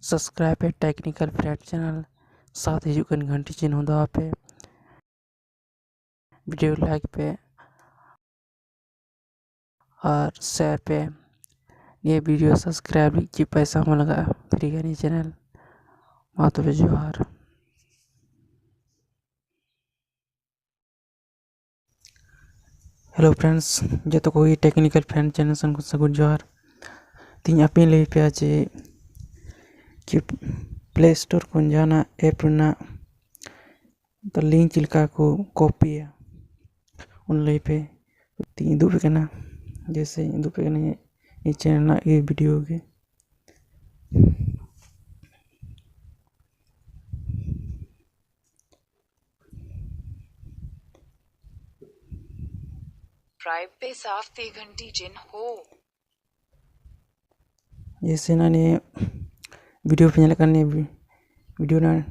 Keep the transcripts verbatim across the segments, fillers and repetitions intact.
subscribe ᱯᱮ Technical Friend channel, ᱥᱟᱶᱛᱮ ᱦᱤᱡᱩᱜ ᱠᱟᱱ ᱜᱷᱟᱱᱴᱤ ᱪᱤᱱᱦᱟᱹ ᱫᱟᱵᱟᱣ ᱯᱮ, video like ᱯᱮ ᱟᱨ share ᱯᱮ᱾ ᱱᱤᱭᱟᱹ video subscribe ᱞᱟᱹᱜᱤᱫ ᱪᱮᱫ ᱯᱚᱭᱥᱟ ᱦᱚᱸ ᱵᱟᱝ ᱞᱟᱜᱟᱜᱼᱟ, free ᱜᱮᱭᱟ ᱱᱤᱭᱟᱹ channel᱾ ᱢᱟ ᱛᱚᱵᱮ ᱡᱚᱦᱟᱨ᱾ Hello friends, ᱡᱚᱛᱚ ᱠᱚᱜᱮ Technical Friend channel ᱥᱮᱱ ᱠᱷᱚᱱ ᱥᱟᱹᱜᱩᱱ ᱡᱚᱦᱟᱨ᱾ ᱛᱤᱦᱤᱧ ᱟᱯᱮᱧ ᱞᱟᱹᱭ ᱯᱮᱭᱟ ᱡᱮ ᱠᱤ Play Store ᱠᱷᱚᱱ ᱡᱟᱦᱟᱱᱟᱜ app ᱨᱮᱱᱟᱜ link ᱪᱮᱫ ᱞᱮᱠᱟ ᱠᱚ copyᱭᱟ, ᱚᱱᱟ ᱞᱟᱹᱭ ᱯᱮ᱾ ᱛᱤᱦᱤᱧ ᱩᱫᱩᱜ ᱯᱮ ᱠᱟᱱᱟ, ᱡᱮᱭᱥᱮ ᱩᱫᱩᱜ ᱯᱮ ᱠᱟᱱᱟ ᱤᱧ channel ᱨᱮᱱᱟᱜ ᱜᱮ video ᱜᱮ᱾ Subscribe पे साफ ते घंटी चिन्ह हो। जैसे ना, ᱱᱤᱭᱟᱹ video ᱯᱮ ᱧᱮᱞᱮᱫ ᱠᱟᱱ, ᱱᱤᱭᱟᱹ video ᱨᱮᱱᱟᱜ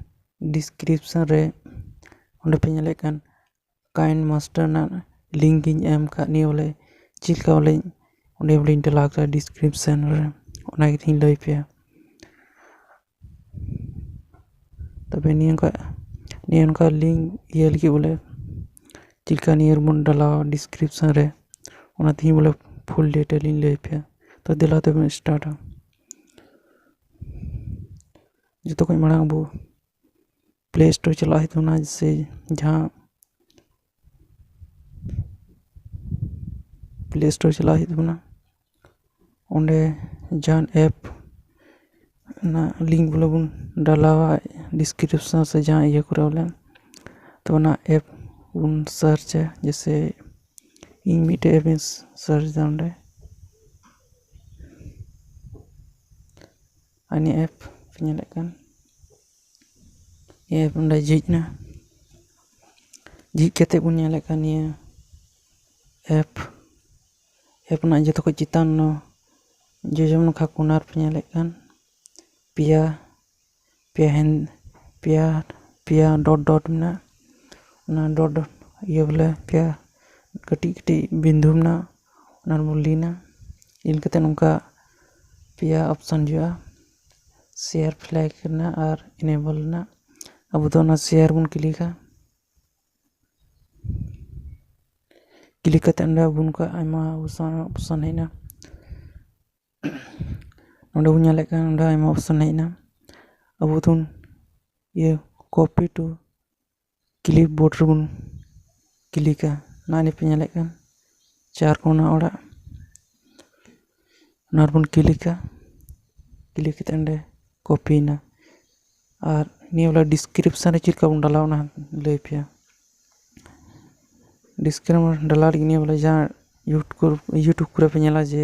description ᱨᱮ ᱚᱸᱰᱮ ᱯᱮ ᱧᱮᱞᱮᱫ ᱠᱟᱱ KineMaster ᱨᱮᱱᱟᱜ link ᱤᱧ ᱮᱢ ᱟᱠᱟᱫ, ᱱᱤᱭᱟᱹ ᱵᱚᱞᱮ ᱪᱮᱫ ᱞᱮᱠᱟ ᱵᱚᱞᱮ ᱚᱸᱰᱮ ᱵᱚᱞᱮᱧ ᱰᱟᱞᱟᱣ ᱠᱟᱫᱟ description ᱨᱮ, ᱚᱱᱟ ᱜᱮ ᱛᱤᱦᱤᱧ ᱞᱟᱹᱭ ᱯᱮᱭᱟ᱾ ᱛᱚᱵᱮ ᱱᱤᱭᱟᱹ ᱚᱱᱠᱟ, ᱱᱤᱭᱟᱹ ᱚᱱᱠᱟ link ᱤᱭᱟᱹ ᱞᱟᱹᱜᱤᱫ ᱵᱚᱞᱮ ᱪᱮᱫ ᱞᱮᱠᱟ ᱱᱤᱭᱟᱹ ᱨᱮᱵᱚᱱ ᱰᱟᱞᱟᱣᱟ description ᱨᱮ, ᱚᱱᱟ ᱛᱤᱦᱤᱧ ᱵᱚᱞᱮ full detail ᱤᱧ ᱞᱟᱹᱭ ᱯᱮᱭᱟ᱾ ᱛᱚ ᱫᱮᱞᱟ ᱛᱚᱵᱮ startᱟ᱾ ᱡᱚᱛᱚ ᱠᱷᱚᱱ ᱢᱟᱲᱟᱝ ᱟᱵᱚ Play Store ᱪᱟᱞᱟᱜ ᱦᱩᱭᱩᱜ ᱛᱟᱵᱚᱱᱟ, ᱥᱮ ᱡᱟᱦᱟᱸ Play Store ᱪᱟᱞᱟᱜ ᱦᱩᱭᱩᱜ ᱛᱟᱵᱚᱱᱟ᱾ ᱚᱸᱰᱮ ᱡᱟᱦᱟᱱ app ᱨᱮᱱᱟᱜ link ᱵᱚᱞᱮ ᱵᱚᱱ ᱰᱟᱞᱟᱣᱟ description ᱥᱮ ᱡᱟᱦᱟᱸ ᱤᱭᱟᱹ ᱠᱚᱨᱮ ᱵᱚᱞᱮ, ᱛᱚ ᱚᱱᱟ app ᱵᱚᱱ searchᱟ᱾ ᱡᱮᱭᱥᱮ ᱤᱧ ᱢᱤᱫᱴᱮᱡ app ᱤᱧ searchᱫᱟ ᱚᱸᱰᱮ, ᱟᱨ ᱱᱤᱭᱟᱹ app ᱯᱮ ᱧᱮᱞᱮᱫ ᱠᱟᱱ, ᱱᱤᱭᱟᱹ app ᱚᱸᱰᱮ ᱡᱷᱤᱡ ᱮᱱᱟ᱾ ᱡᱷᱤᱡ ᱠᱟᱛᱮᱫ ᱵᱚᱱ ᱧᱮᱞᱮᱫ ᱠᱟᱱ ᱱᱤᱭᱟᱹ app, app ᱨᱮᱱᱟᱜ ᱡᱚᱛᱚ ᱠᱷᱚᱱ ᱪᱮᱛᱟᱱ ᱱᱚ-, ᱡᱚᱡᱚᱢ ᱱᱟᱠᱷᱟ corner ᱯᱮ ᱧᱮᱞᱮᱫ ᱠᱟᱱ ᱯᱮᱭᱟ, ᱯᱮᱭᱟ ᱦᱮᱱ-, ᱯᱮᱭᱟ, ᱯᱮᱭᱟ dot dot ᱢᱮᱱᱟᱜᱼᱟ᱾ ᱚᱱᱟ dot dot ᱤᱭᱟᱹ ᱵᱚᱞᱮ ᱯᱮᱭᱟ ᱠᱟᱹᱴᱤᱡ ᱠᱟᱹᱴᱤᱡ ᱵᱤᱱᱫᱩ ᱢᱮᱱᱟᱜᱼᱟ, ᱚᱱᱟ ᱨᱮᱵᱚᱱ ᱞᱤᱱᱟ᱾ ᱞᱤᱱ ᱠᱟᱛᱮᱫ ᱱᱚᱝᱠᱟ ᱯᱮᱭᱟ option ᱦᱤᱡᱩᱜᱼᱟ, share flag ᱨᱮᱱᱟᱜ ᱟᱨ enable ᱨᱮᱱᱟᱜ᱾ ᱟᱵᱚ ᱫᱚ ᱚᱱᱟ share ᱵᱚᱱ ᱠᱞᱤᱠᱟ᱾ ᱠᱞᱤᱠ ᱠᱟᱛᱮ ᱚᱸᱰᱮ ᱟᱵᱚ ᱱᱚᱝᱠᱟ ᱟᱭᱢᱟ ᱚᱯᱥᱟᱱ ᱚᱯᱥᱟᱱ ᱦᱮᱡ ᱮᱱᱟ᱾ ᱱᱚᱸᱰᱮ ᱵᱚᱱ ᱧᱮᱞᱮᱫ ᱠᱟᱱ ᱱᱚᱸᱰᱮ ᱟᱭᱢᱟ ᱚᱯᱥᱟᱱ ᱦᱮᱡ ᱮᱱᱟ᱾ ᱟᱵᱚ ᱫᱚ ᱤᱭᱟᱹ copy to clipboard ᱨᱮᱵᱚᱱ ᱠᱞᱤᱠᱟ᱾ ᱱᱚᱜᱼᱚᱭ ᱱᱤᱭᱟᱹ ᱯᱮ ᱧᱮᱞᱮᱫ ᱠᱟᱱ ᱪᱟᱨ ᱠᱚᱱᱟ ᱚᱲᱟᱜ, ᱚᱱᱟ ᱨᱮᱵᱚᱱ ᱠᱞᱤᱠᱟ᱾ ᱠᱞᱤᱠ ᱠᱟᱛᱮ ᱚᱸᱰᱮ ᱠᱚᱯᱤᱭᱮᱱᱟ᱾ ᱟᱨ ᱱᱤᱭᱟᱹ ᱵᱚᱞᱮ description ᱨᱮ ᱪᱮᱫ ᱞᱮᱠᱟ ᱵᱚᱱ ᱰᱟᱞᱟᱣᱟ ᱚᱱᱟ ᱞᱟᱹᱭ ᱯᱮᱭᱟ᱾ Description ᱰᱟᱞᱟᱣ ᱞᱟᱹᱜᱤᱫ ᱱᱤᱭᱟᱹ ᱵᱚᱞᱮ ᱡᱟᱦᱟᱸ YouTube ᱠᱚᱨᱮ ᱯᱮ ᱧᱮᱞᱟ ᱡᱮ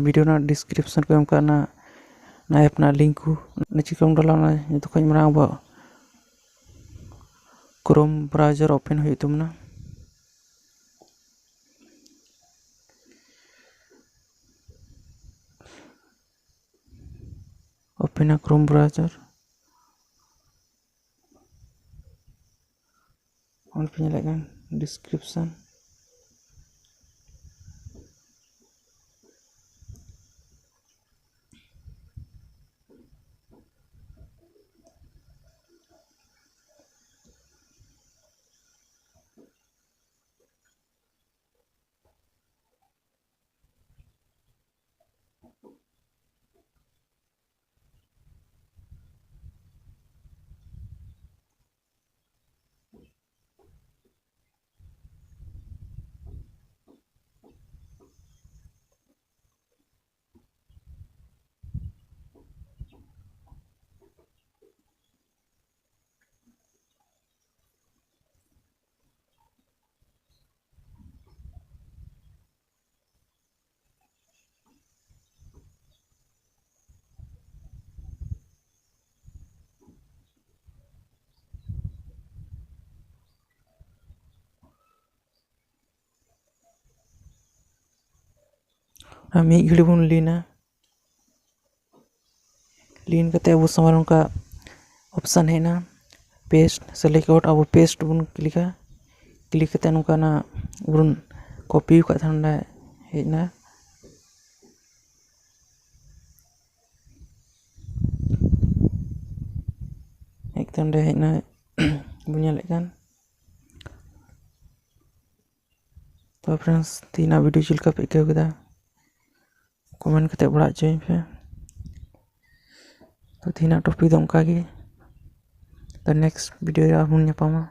ᱵᱷᱤᱰᱤᱭᱳ ᱨᱮᱱᱟᱜ description ᱠᱚ ᱮᱢ ᱠᱟᱜᱼᱟ, ᱚᱱᱟ ᱚᱱᱟ ᱮᱯ ᱨᱮᱱᱟᱜ ᱞᱤᱝᱠ ᱠᱚ ᱚᱱᱟ ᱪᱤᱠᱟᱹᱢ ᱰᱟᱞᱟᱣᱟ, ᱚᱱᱟ ᱡᱚᱛᱚ ᱠᱷᱚᱱ ᱢᱟᱨᱟᱝ ᱟᱵᱚᱣᱟᱜ Chrome browser open ᱦᱩᱭᱩᱜ ᱛᱟᱵᱚᱱᱟ᱾ Open ᱟ Chrome browser᱾ ᱚᱸᱰᱮ ᱯᱮ ᱧᱮᱞᱮᱫ ᱠᱟᱱ description᱾ ᱟᱨ ᱢᱤᱫ ᱜᱷᱟᱹᱲᱤ ᱵᱚᱱ ᱞᱤᱱᱟ᱾ ᱞᱤᱱ ᱠᱟᱛᱮ ᱟᱵᱚ ᱥᱟᱢᱟᱝ ᱨᱮ ᱱᱚᱝᱠᱟ ᱚᱯᱥᱟᱱ ᱦᱮᱡ ᱮᱱᱟ, paste select out᱾ ᱟᱵᱚ paste ᱵᱚᱱ ᱠᱞᱤᱠᱟ᱾ ᱠᱞᱤᱠ ᱠᱟᱛᱮ ᱱᱚᱝᱠᱟᱱᱟᱜ ᱵᱚᱱ ᱠᱚᱯᱤ ᱟᱠᱟᱫ ᱛᱟᱦᱮᱱ, ᱚᱸᱰᱮ ᱦᱮᱡ ᱮᱱᱟ᱾ ᱛᱚ ᱚᱸᱰᱮ ᱦᱮᱡ ᱮᱱᱟ ᱵᱚᱱ ᱧᱮᱞᱮᱫ ᱠᱟᱱ᱾ ᱛᱚ friends, ᱛᱮᱦᱮᱧᱟᱜ video ᱪᱮᱫ ᱞᱮᱠᱟ ᱯᱮ ᱟᱹᱭᱠᱟᱹᱣ ᱠᱮᱫᱟ? Comment ᱠᱟᱛᱮ ᱵᱟᱲᱟᱭ ᱦᱚᱪᱚᱧ ᱯᱮ᱾ ᱛᱚ ᱛᱮᱦᱮᱧᱟᱜ topic ᱫᱚ ᱚᱱᱠᱟ ᱜᱮ᱾ ᱛᱚ next video ᱨᱮ ᱟᱨᱦᱚᱸ ᱵᱚᱱ ᱧᱟᱯᱟᱢᱟ᱾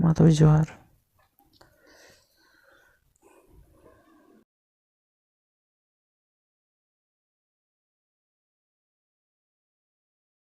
ᱢᱟ ᱛᱚᱵᱮ ᱡᱚᱦᱟᱨ᱾